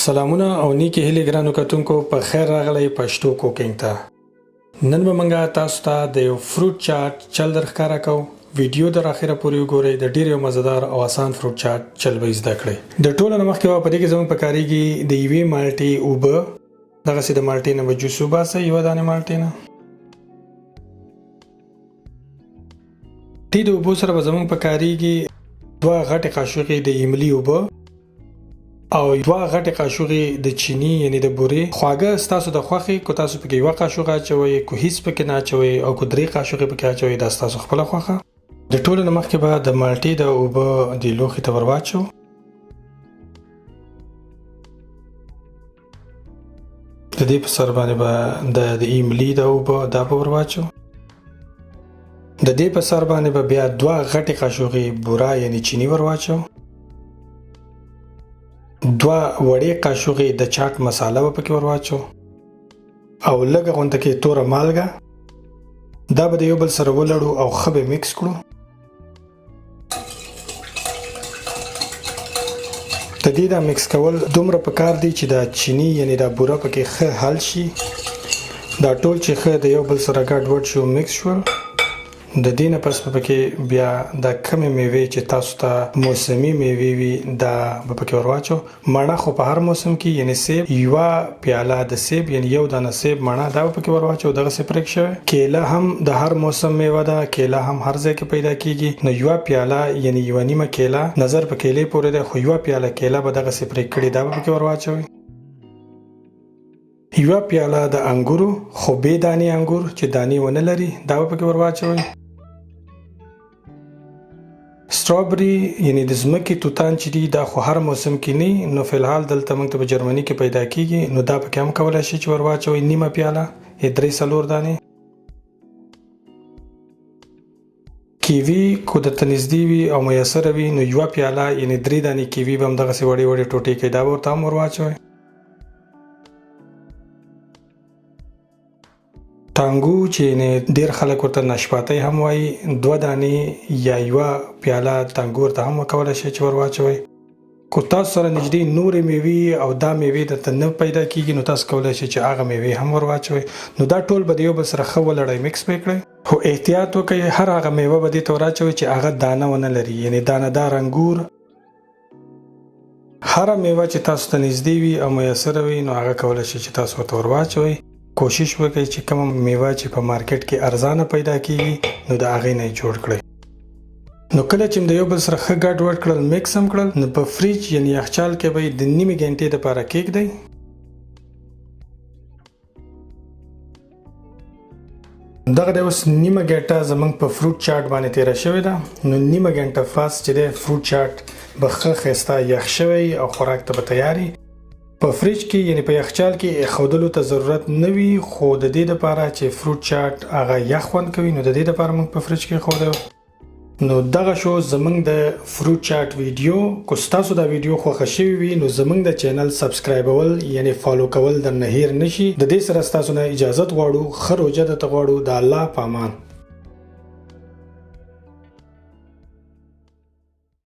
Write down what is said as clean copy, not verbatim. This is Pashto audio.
سلامونه او نیکی هیلې ګرانو کتونکو، په خیر راغلی پښتو کوکینګ ته. نن به مونږه تاسو ته د یو فروټ چاټ چل در ښکاره کوو. ویډیو در اخره پورې وګورئ، د ډیر یو مزیدار او اسان فروټ چاټ چل به زده کړئ. د ټولو نه مخکې به په دې کې زموږ پکارېږي د یوې مالټې اوبه. دغسې د مالټې نه به جوس وباسئ، یوه دانې مالټې نه. دې د اوبو سره به زموږ پکارېږي دوه غټې قاشوقې د املي اوبه او دوه غټې قاشوقې د چینی، یعنی د بورې. خواږه ستاسو د خوښې، که تاسو پکې یوه قاشوقه اچوئ، که هیڅ پکې نه اچوئ او که درې قاشوقې پکې اچوئ، دا ستاسو خپله خوښه. د ټولو نه مخکې به د مالټې د اوبه د لوښي ته ور واچوو. د دې په سر باندې به د املي د اوبه دا به ور واچوو. د دې په سر باندې به بیا دوه غټې قاشوقې بوره، یعنی چینی ور واچوو. دوه وړې قاشوقې د چاټ مساله به پکې ور واچوو او لږه غونته کې توره مالګه. دا به د یو بل سره ولړو او ښه به مکس کړو. د دې دا مکس کول دومره پکار دی چې دا چینی، یعنی دا بوره پکې ښه حل شي. دا ټول چې ښه د یو بل سره ګډ وډ شو، مکس شول، د دې نه پس به پکې بیا دا کمې میوې چې تاسو ته موسمي میوې وي، دا به پکې ور واچو. مڼه خو په هر موسم کې، یعنی سیب، یوه پیاله د سیب، یعنی یو دانه سیب مڼه، دا به پکې ور واچو، دغسې پرېک شوی. کیله هم د هر موسم میوه ده، کیله هم هر ځای کې پیدا کیږي، نو یوه پیاله، یعنی یوه نیمه کیله، نظر په کیلې پورې دی، خو یوه پیاله کیله به دغسې پرېک کړي، دا به پکې ور واچوئ. یوه پیاله د انګورو، خو بې دانې انګور چې دانې ونه لري، دا به پکې ور واچوئ. سټرابري، یعنی د ځمکې توتان چې دي، دا خو هر موسم کې نه، نو فلحال دلته موږ ته په جرمني کې پیدا کیږي، نو دا پکې هم کولای شئ چې ور واچوئ، نیمه پیاله یا درې څلور دانې. کیوي کو درته نږدې وي او میسره وي، نو یوه پیاله، یعنی درې دانې کیوي به هم دغسې وړې وړې ټوټې کړئ، دا به ورته هم ور واچوئ. ټانګو چې نه ډیر خلک ورته نشپاتۍ هم وایي، دوه دانې یا یوه پیاله ټانګو ورته هم وکولای شئ چې ور واچوئ. که تاسو سره نږدې نورې میوې او دا میوې درته نه پیدا کیږي، نو تاسو کولای شئ چې هغه میوې هم ور واچوئ. نو دا ټول به د یو بل سره ښه ولړئ، مکس به یې کړئ، خو احتیاط وکړئ، هر هغه میوه به دې ته وراچوئ چې هغه دانه ونه لري، یعنی دانه دار انګور. هره میوه چې تاسو ته نږدې وي او میسره وي، نو هغه کولای شئ چې تاسو ورته ور واچوئ. کوشش وکړئ چې کومه میوه چې په مارکیټ کې ارزانه پیدا کیږي، نو د هغې نه یې جوړ کړئ. نو کله چې د یو بل سره ښه ګډ وډ کړل، مکس هم کړل، نو په فریج، یعنی یخچال کې به یې د نیمې ګنټې دپاره کېږدئ. دغه د اوس نیمه ګنټه زمونږ په فروټ چاټ باندې تیره شوې ده. نو نیمه ګنټه پس چې دی، فروټ چاټ به ښه ښایسته یخ شوی او خوراک ته به تیار. په فریج کې، یعنی په یخچال کې ایښودلو ته ضرورت نه وي، خو د دې لپاره چې فروټ چاټ هغه یخ خوند کوي، نو د دې لپاره موږ په فریج کې ایښودو. نو دغه شو زمونږ د فروټ چاټ ویډیو. که ستاسو دا ویډیو خوښه شوې وي، نو زمونږ د چینل سبسکرایبول، یعنی فالو کول درنه هیر نشي. د دې سره ستاسو نه اجازت غواړو. ښه روژه درته غواړو. د الله په امان.